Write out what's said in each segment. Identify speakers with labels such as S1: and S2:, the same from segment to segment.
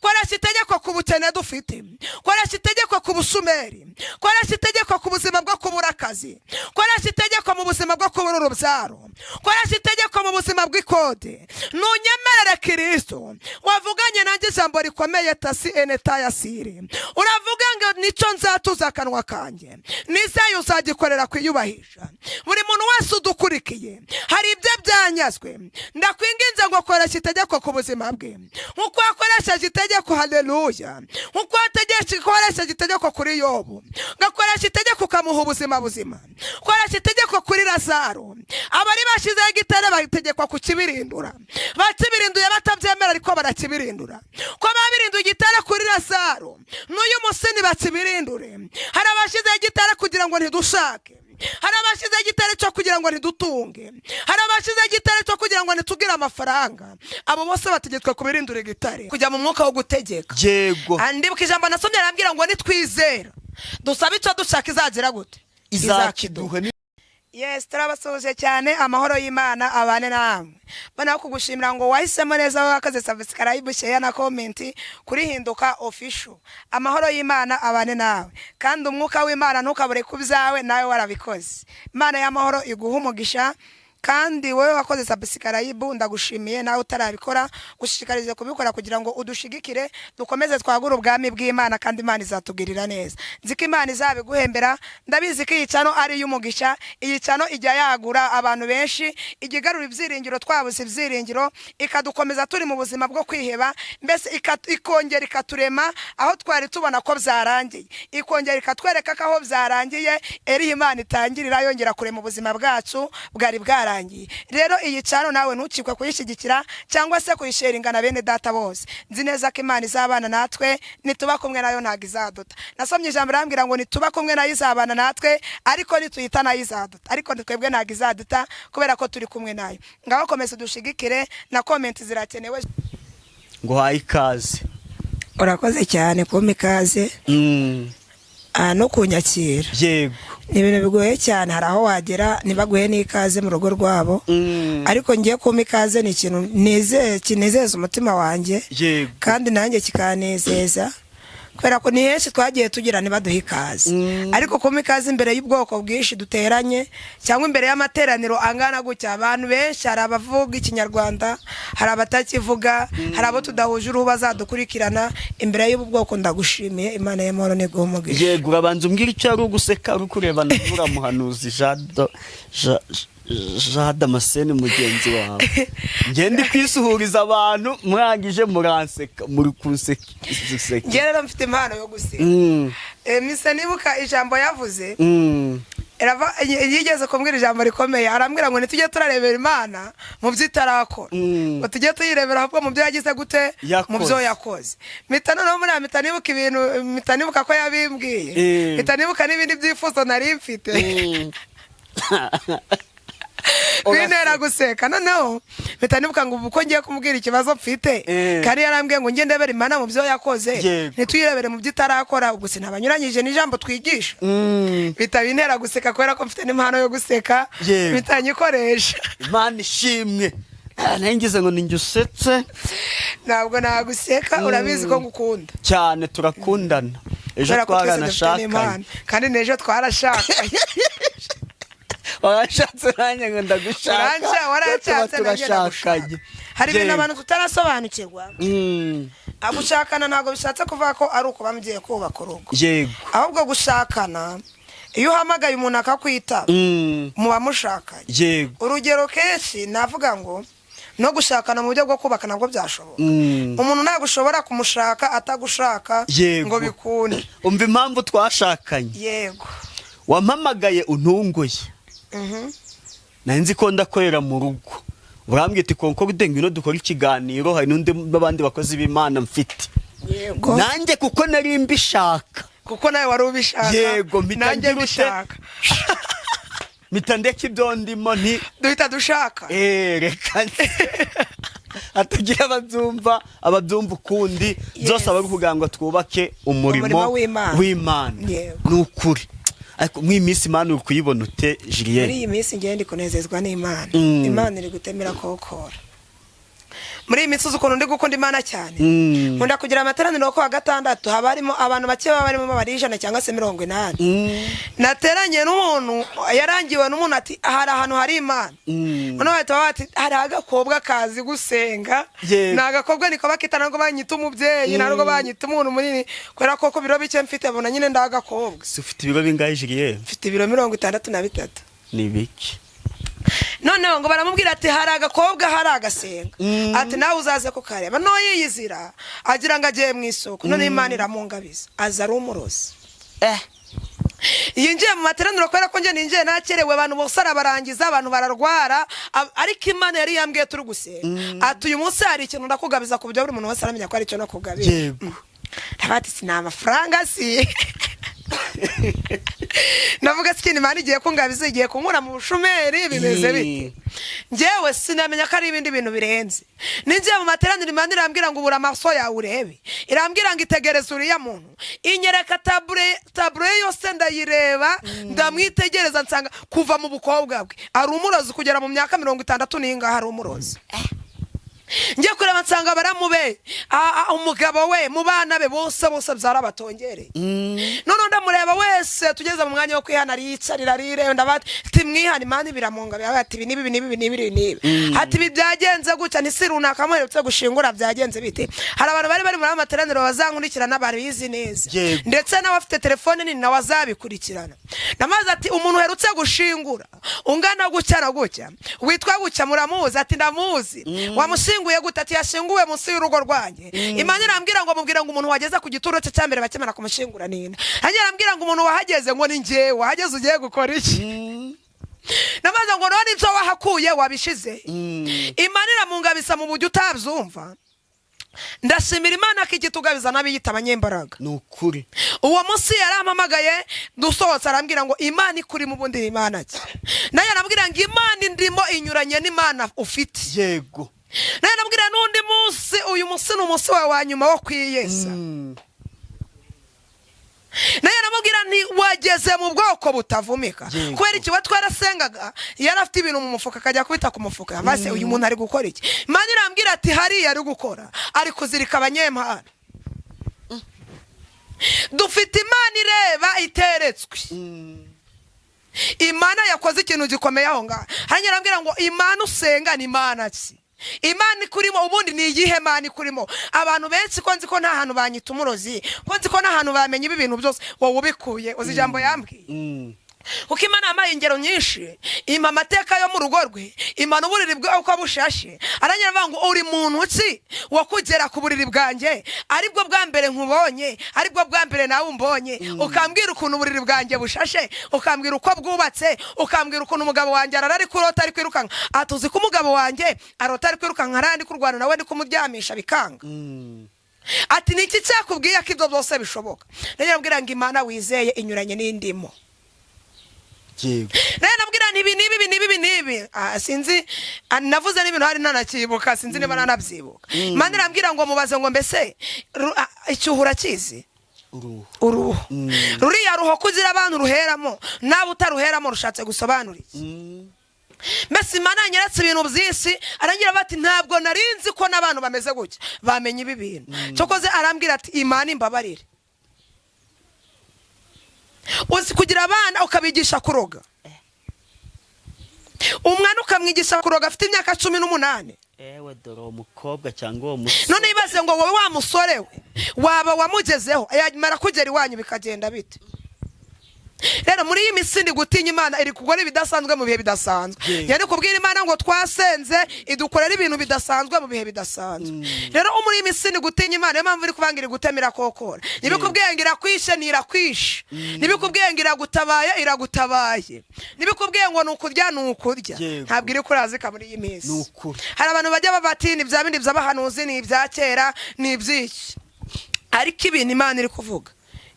S1: Koresha itegeko ku bukene dufite, koresha itegeko ku bushomeri, koresha itegeko ku buzima bwo kubura akazi, koresha itegeko mu buzima bwo kubura urubyaro, koresha itegeko mu buzima bw'ikode. Ntunyemerere Kirisito wavuganye nanjye ijambo rikomeye tasi enetayasiri, uravuga ngo nicyo nzatuza akanwa kanjye, nizeye uzagikorera kwiyubahisha. Buri muntu wese udukurikiye hari ibyo byanyazwe, ndakwinginze ngo koresha itegeko ku buzima bwe nkuko wakoresheje itegeko, haleluya, nkuko wakoresheje itegeko kuri Yobu, ugakoresha itegeko ukamuha ubuzima buzima. Koresha itegeko kuri Lazaro, abari bashyizeho igitare bategekwa kukibirindura, bakibirinduye batabyemera ariko barakibirindura. Ko babirinduye igitare kuri Lazaro, n'uyu munsi ntibakibirindure. Hari abashyizeho igitare kugira ngo ntidushake, hari abashyizeho igitare cyo kugira ngo ntidutunge, hari abashyizeho igitare cyo kugira ngo ntitugire amafaranga. Abo bose bategetswe kubirindura igitare, kujya mu mwuka wo gutegeka. Ndibuka ijambo nasomye, arambwira ngo nitwizera dusabe icyo dushaka, izagira gute?
S2: Izakiduha.
S1: Yes, turabasuhuje cyane, amahoro y'Imana abane namwe. Mbona kugushimira ngo wahisemo neza, wakoze subscribe, share na comment kuri Hinduka Official. Amahoro y'Imana abane nawe, kandi umwuka w'Imana ntukabure ku byawe, nawe warabikoze. Imana y'amahoro iguha umugisha. Kandi wowe wakoze subscribe ndagushimiye, nawe utarabikora gushishikarize kubikora kugira ngo udushigikire, dukomeze twagure ubwami bw'Imana, kandi Imana izatugirira neza. Nzi ko Imana izabiguhembera. Ndabizi ko iyi channel ari iy'umugisha. Iyi channel ijya yagura abantu benshi, ijya igarura ibyiringiro twabuze ibyiringiro, ikadukomeza turi mu buzima bwo kwiheba, mbese ikongera ikaturema aho twari tubona ko byarangiye, ikongera ikatwereka ko aho byarangiye eriho Imana itangirira yongera kurema ubuzima bwacu bwari bwarangiye. Rero iyi channel nawe ntukikwe kuyishyigikira cyangwa se kuyisharinga na bene data bose. Nzi neza ko Imana izabana natwe, nituba kumwe nayo ntabwo izaduta. Nasomye ijambo rambwira ngo nituba kumwe nayo izabana natwe, ariko nituyita nayo izaduta, ariko twebwe ntabwo izaduta kubera ko turi kumwe nayo. Ngaho komeza udushigikire na comment zirakenewe.
S2: Ngo haye ikaze.
S1: Urakoze cyane kumpa ikaze no kunyakira. Ni ibintu bigoye cyane, hari aho wagera ntibaguhe n'ikaze mu rugo rwabo, ariko ngiye kumpa ikaze ni ikintu kinezeza umutima wanjye kandi nanjye kikanezeza, kubera ko ni henshi twagiye tugira ntibaduhe ikaze, ariko kumpa ikaze imbere y'ubwoko bwinshi duteranye cyangwa imbere y'amateraniro angana gutya, abantu benshi, hari abavuga Ikinyarwanda, hari abatakivuga, hari abo tudahuje uruhu bazadukurikirana, imbere y'ubu bwoko, ndagushimiye. Imana y'amahoro niguhe umugisha.
S2: Yego, urabanza umbwira icyo ari uguseka, uri kurebana n'uriya muhanuzi Jean Damascene mugenzi wawe. Ngende kwisuhuriza abantu, murangije muranseka, muri kunseka.
S1: Njye rero mfite impano yo guseka. Mise nibuka ijambo yavuze. Yigeze kumbwira ijambo rikomeye, arambwira ngo ntitujye turarebera Imana mu byo itarakora, ngo tujye tuyirebera ahubwo mu byo yagize gute?
S2: Yakoze.
S1: Mu byo yakoze. Mpita noneho muri mpita nibuka ibintu, mpita nibuka ko yabimbwiye, mpita nibuka n'ibindi byifuzo nari mfite, bintera guseka. Noneho mpita nibuka ngo ubu ko ngiye kumubwira ikibazo mfite, kandi yarambwiye ngo njye ndebere Imana mu byo yakoze, ntituyirebere mu byo itarakora, ubwo sinabanyuranyije n'ijambo twigisha. Bihita bintera guseka kubera ko mfite n'impano yo guseka, mpita nyikoresha.
S2: Imana ishimwe. Nari ngize ngo ninjye usetse.
S1: Ntabwo naguseka, urabizi ko ngukunda.
S2: Cyane, turakundana. Ejo
S1: Kubera ko twese dufite
S2: twaranashakanye.
S1: n'impano, kandi n'ejo twarashakanye.
S2: Warashatse nanjye ngo ndagushaka.
S1: Waranshatse,
S2: tuba
S1: nanjye
S2: turashakanye.
S1: ndagushaka. Hari ibintu abantu tutarasobanukirwa. Gushakana ntabwo bishatse kuvuga ko ari ukuba mugiye kubaka urugo. Ahubwo gushakana, iyo uhamagaye umuntu akakwitaba, muba mushakanye. Urugero, kenshi navuga ngo no gushakana mu buryo bwo kubaka nabwo byashoboka. Umuntu ntabwo ushobora kumushaka atagushaka ngo bikunde.
S2: Umva impamvu twashakanye. Wampamagaye untunguye. Nari nzi ko ndakorera mu rugo, urambwira ati: "Concorde, ngwino dukore ikiganiro, hari n'undi n'abandi bakozi b'Imana mfite." Nanjye kuko nari mbishaka.
S1: Kuko nawe wari ubishaka.
S2: Yego, mpita
S1: Nanjye
S2: ngira ute?
S1: mbishaka.
S2: Mpita ndeka ibyo ndimo nti
S1: Duhita dushaka.
S2: Reka nze." Hatagira ababyumva ukundi, byose aba ari kugira ngo twubake umurimo
S1: Umurimo w'Imana.
S2: w'Imana. Ni ukuri. Ariko mw'iyi minsi Imana uri kuyibona ute,
S1: Muri
S2: Julienne?
S1: iyi minsi ngiye ndi kunezezwa n'Imana. Imana iri gutemera kokora. Muri iyi minsi uzi ukuntu ndi gukunda Imana cyane.
S2: Mm.
S1: Nkunda kugira amateraniro ku wa gatandatu, haba harimo abantu bake, baba barimo bari 100 cyangwa se 80. Nateranye n'umuntu yarangiwe n'umuntu ati hari ahantu hari Imana. Noneho bahita bati hari agakobwa kazi gusenga. Ni agakobwa niko bakita, ntabwo banyita umubyeyi, ntabwo banyita umuntu munini, kubera ko ku biro bike mfite abona nyine ndi agakobwa.
S2: Si ufite ibiro bingahe, Julienne?
S1: Mfite ibiro 63.
S2: Ni bike.
S1: Noneho ngo baramubwira ati hari agakobwa, hari agasenga. Ati nawe uzaze kukareba. No yiyizira agira ngo agiye mu isoko. None Imana iramungabiza, aza ari umurozi. Yinjiye mu materaniro, kubera ko njye ninjiye nakerewe, abantu bose arabarangiza, abantu bararwara. Ariko Imana yari yambwiye turi gusenga ati uyu munsi hari ikintu ndakugabiza ku buryo buri muntu wese aramenya ko hari icyo nakugabije. Ndavuga ati si ni amafaranga, si ndavuga si ikintu Imana igiye kungabiza, igiye kunkura mu bushomeri, bimeze bite? Njyewe sinamenya ko ari ibindi bintu birenze. Ninjiye mu materaniro, Imana irambwira ngo ubura amaso yawe urebe, irambwira ngo itegereze uriya muntu, inyereka tabure yose, ndayireba, ndamwitegereza, nsanga kuva mu bukobwa bwe ari umurozi, kugera mu myaka 60 n'ingahe ari umurozi. Njye kureba nsanga baramube umugabo we, mu bana be bose bose byarabatongereye. Noneho ndamureba wese, tugeze mu mwanya wo kwihana, ariyicarira, arireba. Ndavuga ati mwihana, Imana biramunga, ati ibi n'ibi n'ibi n'ibi n'ibi, ati ibi byagenze gutya, ntisi runaka muherutse gushingura byagenze bite? Hari abantu bari bari muri ayo materaniro bazankurikirana babizi neza. Ndetse n'abafite telefone nini nawe azabikurikirana. Namaze ati umuntu uherutse gushingura ungana gutya na gutya, witwa gutya, muramuzi? Ati ndamuzi. Wamushinguye gute? Ati yashinguwe munsi y'urugo rwanjye. Imana irambwira ngo mubwira ngo umuntu wageze ku gituro cye cya mbere bakimara kumushingura nina. Hanyuma irambwira ngo umuntu wahageze, ngo ni njyewe wahageze, ugiye gukora iki? Namaze ngo none ibyo wahakuye wabishize? Imana iramungabisa mu buryo utabyumva. Ndashimira Imana ko igitugabiza n'abiyita abanyembaraga.
S2: Ni ukuri.
S1: Uwo munsi yarampamagaye dusohotse, arambwira ngo Imana ikurimo ubundi ni Imana ki? Nayo arambwira ngo Imana indimo inyuranye n'Imana ufite. Nayo arambwira n'undi munsi, uyu munsi ni umunsi wawe wa nyuma wo kwiyeza. Nayo aramubwira nti wageze mu bwoko butavumika. Kubera iki? We twarasengaga, yari afite ibintu mu mufuka, akajya kubita ku mufuka. Maze uyu muntu ari gukora iki? Imana irambwira ati hariya ari gukora, ari kuzirika abanyempano. Dufite Imana ireba iteretswe. Imana yakoze ikintu gikomeye aho ngaho. Hanyuma arambwira ngo Imana usenga ni Imana ki? Imana ikurimo ubundi ni iyihe Mana ikurimo? Abantu benshi ko nzi ko nta hantu banyita umurozi, ko nzi ko nta hantu bamenya ibi bintu byose, wowe ubikuye? Uzi ijambo yambwiye? Kuko Imana yampaye ingero nyinshi, impa amateka yo mu rugo rwe, impa n'uburiri bwe uko bushashe. Arangira avuga ngo uri muntu ki wakugera ku buriri bwanjye, aribwo bwa mbere nkubonye, aribwo bwa mbere nawe umbonye, ukambwira ukuntu uburiri bwanjye bushashe, ukambwira uko bwubatse, ukambwira ukuntu umugabo wanjye arara ari kurota ari kwirukanka? Atuzi ko umugabo wanjye arota ari kwirukanka, arandi kurwana nawe, ndi kumuryamisha bikanga. Ati ni iki cyakubwiye ko ibyo byose bishoboka? Nanjye nabwira ngo Imana wizeye inyuranye n'indimo. Nawe nabwira nti ibi n'ibi, ibi n'ibi, ibi n'ibi. Sinzi, navuze n'ibintu hari nanakibuka, sinzi niba nanabyibuka. Imana irambwira ngo mubaze ngo mbese icyuho urakizi?
S2: Uruhu.
S1: Uruhu ruriya ruho kugira abantu ruheramo, nawe utaruheramo rushatse gusobanura iki? Mbese Imana yanyeretse ibintu byinshi. Arangira bati ntabwo nari nzi ko n'abantu bameze gutya bamenya ibi bintu. Cyokoze arambwira ati Imana imbabarire. Uzi kugira abana ukabigisha kuroga? Umwana ukamwigisha kuroga afite imyaka 18.
S2: Ewe, dore uwo mukobwa cyangwa uwo musore.
S1: None ibaze ngo wowe wa musore we waba wamugezeho, yamara kugera iwanyu bikagenda bite? Rero muri iyi minsi ndi gutinya Imana iri gukora ibidasanzwe mu bihe bidasanzwe. Yari kubwira Imana ngo twasenze idukorera ibintu bidasanzwe mu bihe bidasanzwe. Rero muri iyi minsi ndi gutinya Imana, niyo mpamvu iri kubanga iri gutemera kokora. Ntibikubwiye ngo irakwishe, ntirakwishe. Ntibikubwiye ngo iragutabaye, iragutabaye. Ntibikubwiye ngo ni ukurya, ni ukurya. Ntabwo iri kurazika muri iyi minsi.
S2: Ni ukuri.
S1: Hari abantu bajya bava ati ni bya bindi by'abahanuzi, ni ibya kera, ni iby'iki, ariko ibintu Imana iri kuvuga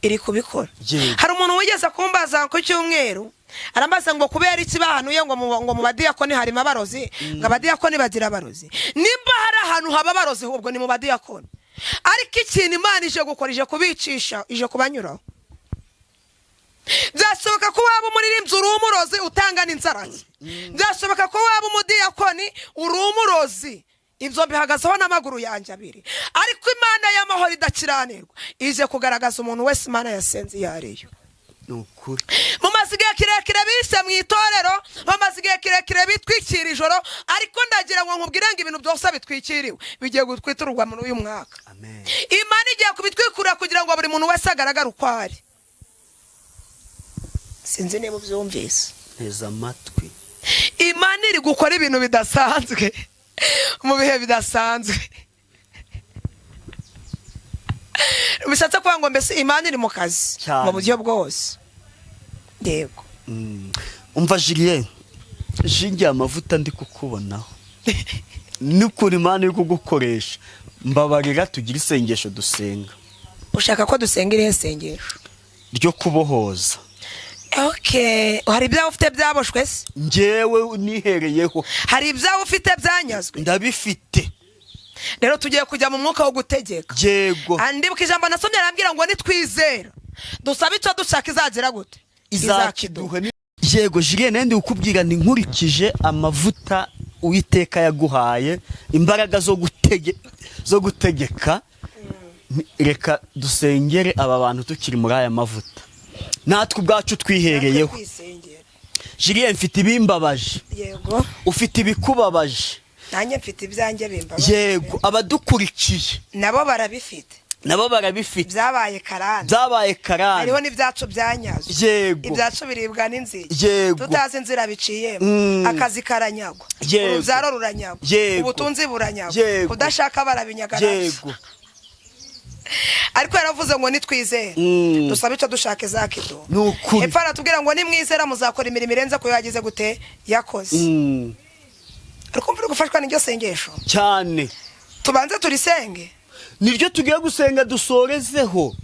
S1: iri kubikora. Hari umuntu wigeze kumbaza ku cyumweru, arambaza ngo kubera iki bahanuye ngo mu badiyakoni harimo abarozi, ngo abadiyakoni bagira abarozi. Nimba hari ahantu haba abarozi, ahubwo ni mu badiyakoni. Ariko ikintu Imana ije gukora, ije kubicisha, ije kubanyuraho. Byashoboka ko waba umuririmbyi uri umurozi utanga n'inzarake. Byashoboka ko waba umudiyakoni uri umurozi. Ibyo bihagazeho n'amaguru yanjye abiri. Ariko Imana y'amahoro idakiranirwa ije kugaragaza umuntu wese Imana yasenze iyo ariyo.
S2: Ni ukuri.
S1: Mumaze igihe kirekire bise mu itorero, bamaze igihe kirekire bitwikira ijoro, ariko ndagira ngo nkubwire ngo ibintu byose bitwikiriwe bigiye gutwiturwa muri uyu mwaka.
S2: Amen.
S1: Imana igiye kubitwikurira kugira ngo buri muntu wese agaragare uko ari. Sinzi niba ubyumvise.
S2: Nteze amatwi.
S1: Imana iri gukora ibintu bidasanzwe mu bihe bidasanzwe. Bishatse kuvuga ngo mbese Imana iri mu kazi
S2: Cyane.
S1: mu buryo bwose. Yego.
S2: Umva Julien, shingiye amavuta ndi kukubonaho n'ukuntu Imana iri kugukoresha, mbabarira tugire isengesho dusenga.
S1: Ushaka ko dusenga irihe sengesho?
S2: Ryo kubohoza.
S1: Okay, hari ibyawe ufite byaboshwe se?
S2: Njyewe nihereyeho.
S1: Hari ibyawe ufite byanyazwe?
S2: Ndabifite.
S1: Rero tugiye kujya mu mwuka wo gutegeka.
S2: Yego.
S1: Andibuka ijambo nasomye, arambwira ngo nitwizera dusabe icyo dushaka, izagira gute?
S2: Izakiduha. Yego Julien, ndi kukubwira ni nkurikije amavuta Uwiteka yaguhaye, imbaraga zo gutegeka. Reka dusengere aba bantu tukiri muri aya mavuta, natwe ubwacu twihereyeho.
S1: Kwisengera.
S2: Julien, mfite ibimbabaje.
S1: Yego.
S2: Ufite ibikubabaje.
S1: Nanjye mfite ibyanjye bimbabaje.
S2: Yego, abadukurikiye
S1: nabo barabifite.
S2: Nabo barabifite.
S1: Byabaye karande.
S2: Byabaye karande.
S1: Hariho n'ibyacu byanyazwe. Ibyacu biribwa n'inzige tutazi inzira biciyemo. Akazi karanyagwa, urubyaro ruranyagwa, ubutunzi buranyagwa, kudashaka barabinyaga nabyo. Ariko yaravuze ngo nitwizere dusabe icyo dushaka, izakiduha.
S2: Ni ukuri.
S1: Hepfo aratubwira ngo nimwizera muzakora imirimo irenze ku yo yagize gute? Yakoze. Ariko mvura gufashwa n'iryo sengesho.
S2: Cyane.
S1: Tubanze turisenge.
S2: Niryo tugiye gusenga dusorezeho.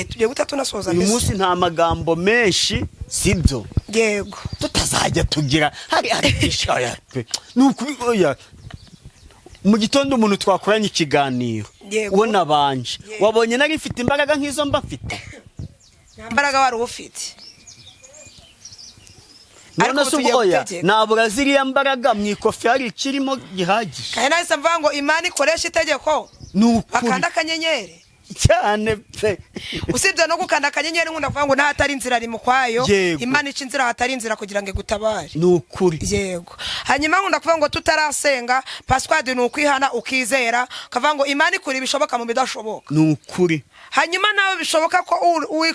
S1: Tugiye guta tunasoza
S2: Uyu
S1: mbese.
S2: munsi nta magambo menshi, sibyo?
S1: Yego.
S2: Tutazajya tugira hari byinshi. Oya pe, ni ukuri, oya. Mu gitondo umuntu twakoranye ikiganiro,
S1: Yego.
S2: we nabanje, wabonye nari mfite imbaraga nk'izo mba mfite?
S1: Nta mbaraga wari ufite. Ariko
S2: None
S1: ubu
S2: se
S1: tugiye
S2: ubwo oya,
S1: gutegeka.
S2: nabura ziriya mbaraga mu ikofi hari ikirimo gihagije.
S1: Kandi nahise mvuga ngo Imana ikoresha itegeko,
S2: Ni ukuri.
S1: bakanda akanyenyeri.
S2: Cyane pe.
S1: Usibye no gukanda akanyenyeri, nkunda kuvuga ngo n'ahatari inzira ari mu kwayo. Imana ica inzira ahatari inzira kugira ngo igutabare.
S2: Ni ukuri.
S1: Yego. Hanyuma nkunda kuvuga ngo tutarasenga, password ni ukwihana, ukizera, ukavuga ngo Imana ikura ibishoboka mu bidashoboka.
S2: Ni ukuri.
S1: Hanyuma nawe bishoboka ko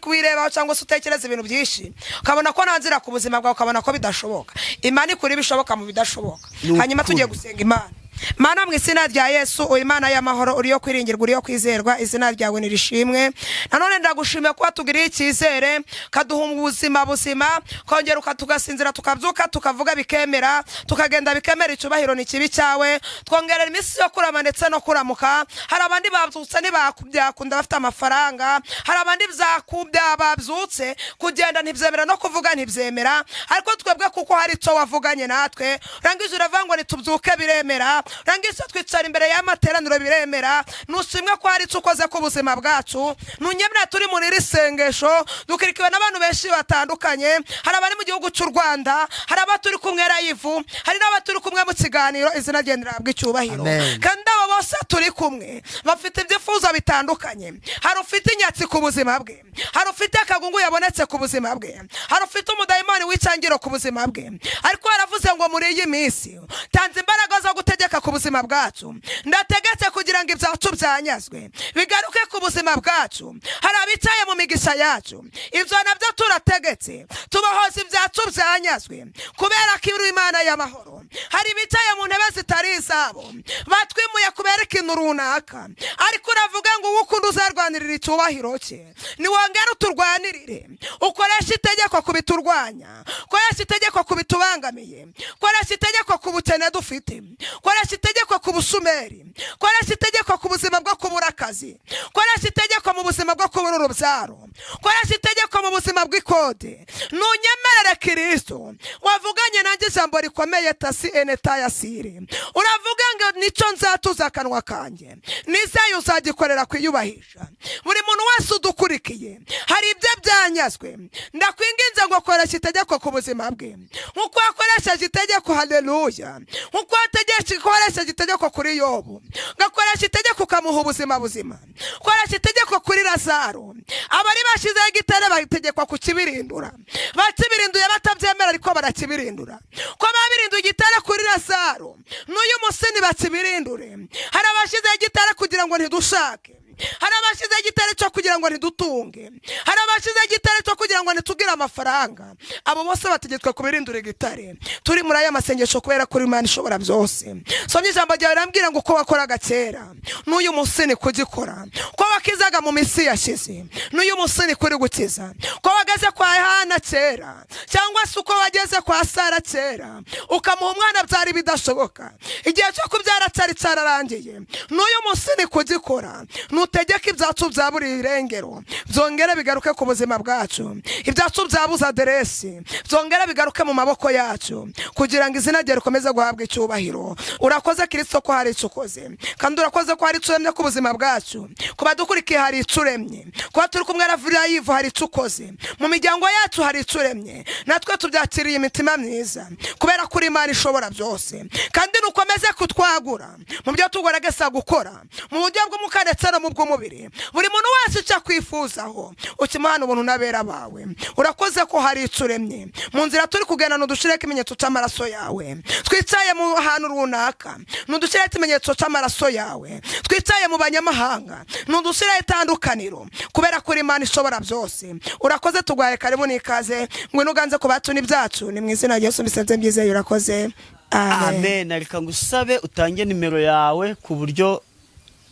S1: wirebaho cyangwa se utekereza ibintu byinshi, ukabona ko nta nzira ku buzima bwawe, ukabona ko bidashoboka. Imana ikura ibishoboka mu bidashoboka.
S2: Ni
S1: Hanyuma
S2: ukuri.
S1: tugiye gusenga Imana. Mana, mu izina rya Yesu, uri Imana y'amahoro, uri yo kwiringirwa, uri yo kwizerwa, izina ryawe nirishimwe. Nanone ndagushimiye kuba tugiriye icyizere, ukaduha ubuzima buzima, kongera tugasinzira, tukabyuka, tukavuga bikemera, tukagenda bikemera. Icyubahiro ni kibi cyawe. Twongerera iminsi yo kurama ndetse no kuramuka. Hari abandi babyutse ntibabyakunda bafite amafaranga, hari abandi byakubya babyutse kugenda ntibyemera, no kuvuga ntibyemera, ariko twebwe kuko hari icyo wavuganye natwe, urangije uravuga ngo nitubyuke biremera, urangije twicara imbere y'amateraniro biremera. Nushimwe ko hari icyo ukoze ku buzima bwacu. Nunyemera turi muri iri sengesho dukurikiwe n'abantu benshi batandukanye. Hari abari mu gihugu cy'u Rwanda, hari aba turi kumwe live, hari n'aba turi kumwe mu kiganiro. Izina rye rihabwa icyubahiro.
S2: Amen.
S1: Kandi abo bose turi kumwe bafite ibyifuzo bitandukanye. Hari ufite inyatsi ku buzima bwe, hari ufite akagungu yabonetse ku buzima bwe, hari ufite umudayimoni w'icyangiro ku buzima bwe. Ariko yaravuze ngo muri iyi minsi tanze imbaraga zo gutegeka ku buzima bwacu. Ndategetse kugira ngo ibyacu byanyazwe bigaruke ku buzima bwacu. Hari abicaye mu migisha yacu, ibyo nabyo turategetse, tubahoza ibyacu byanyazwe kubera ko iri Imana y'amahoro. Hari ibicaye mu ntebe zitari izabo, batwimuye kubera ikintu runaka, ariko uravuga ngo uwo ukunda uzarwanirira icyubahiro cye. Niwongere uturwanirire, ukoreshe itegeko ku biturwanya, koresha itegeko ku bitubangamiye, koresha itegeko ku bukene dufite, koresha itegeko ku busumeri, koresha itegeko ku buzima bwo kubura akazi, koresha itegeko mu buzima bwo kubura urubyaro. Koresha itegeko mu buzima bw'ikode. Ntunyemerere Kirisito wavuganye nanjye ijambo rikomeye tasi enetayasire. Uravuga ngo nicyo nzatuza akanwa kanjye, nizeye uzagikorera kwiyubahisha. Buri muntu wese udukurikiye hari ibyo byanyazwe, ndakwinginze ngo koresha itegeko ku buzima bwe nk'uko wakoresheje itegeko, haleluya, nk'uko wakoresheje itegeko kuri Yobu, ugakoresha itegeko ukamuha ubuzima buzima. Koresha itegeko kuri Lazaro, abari bashyizeho igitare bategekwa kukibirindura, bakibirinduye batabyemera ariko barakibirindura. Ko babirinduye igitare kuri Lazaro, n'uyu munsi ntibakibirindure. Hari abashyizeho igitare kugira ngo ntidushake, hari abashyizeho igitare cyo kugira ngo ntidutunge, hari abashyizeho igitare cyo kugira ngo ntitugire amafaranga. Abo bose bategetswe kubirindura igitare. Turi muri aya masengesho kubera ko Imana ishobora byose. Somye ijambo ryawe, rirambwira ngo uko wakoraga kera n'uyu munsi ni kugikora, ko wakizaga mu minsi yashize n'uyu munsi ni kuri gukiza, ko wageze kwa Hana kera cyangwa se uko wageze kwa Sara kera ukamuha umwana byari bidashoboka, igihe cyo kubyara cyari cyararangiye, n'uyu munsi ni kugikora. Nutegeka ibyacu bya buri irengero byongere bigaruke ku buzima bwacu, ibyacu byabuze aderesi byongere bigaruke mu maboko yacu, kugira ngo izina rye rikomeze guhabwa icyubahiro. Urakoze Kirisito ko hari icyo ukoze, kandi urakoze ko hari icyo uremye ku buzima bwacu. Ku badukurikiye hari icyo uremye, kuba turi kumwe na live hari icyo ukoze mu miryango yacu, hari icyo uremye, natwe tubyakiriye imitima myiza kubera ko uri Imana ishobora byose. Kandi nukomeze kutwagura mu byo tugerageza gukora mu buryo bw'umwuka ndetse no mu bw'umubiri. Buri muntu wese icyo akwifuzaho ukimuhana ubuntu n'abera bawe. Urakoze ko hari icyo uremye mu nzira turi kugenda. Ntudushyireho ikimenyetso cy'amaraso yawe. Twicaye mu hantu runaka, ntudushyireho ikimenyetso cy'amaraso yawe. Twicaye mu banyamahanga, ntudushyireho itandukaniro kubera ko uri Imana ishobora byose. Urakoze, tuguhaye karibu n'ikaze. Ngwino uganze ku bacu n'ibyacu. Ni mu izina rya Yesu mbisenze mbyizeye. Urakoze, amen.
S2: Amen. Reka ngusabe utange nimero yawe ku buryo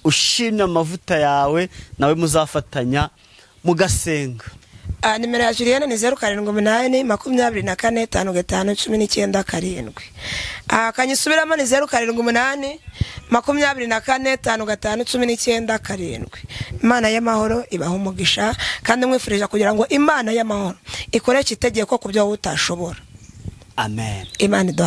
S2: ushimye amavuta yawe nawe muzafatanya mugasenga.
S1: Nimero ya Julienne ni 0782455197. Kanyisubiramo, ni 0782455197. Imana y'amahoro ibaha umugisha, kandi mwifurije kugira ngo Imana y'amahoro ikoreshe itegeko ku byo wowe utashobora.
S2: Amen.
S1: Imana iduha.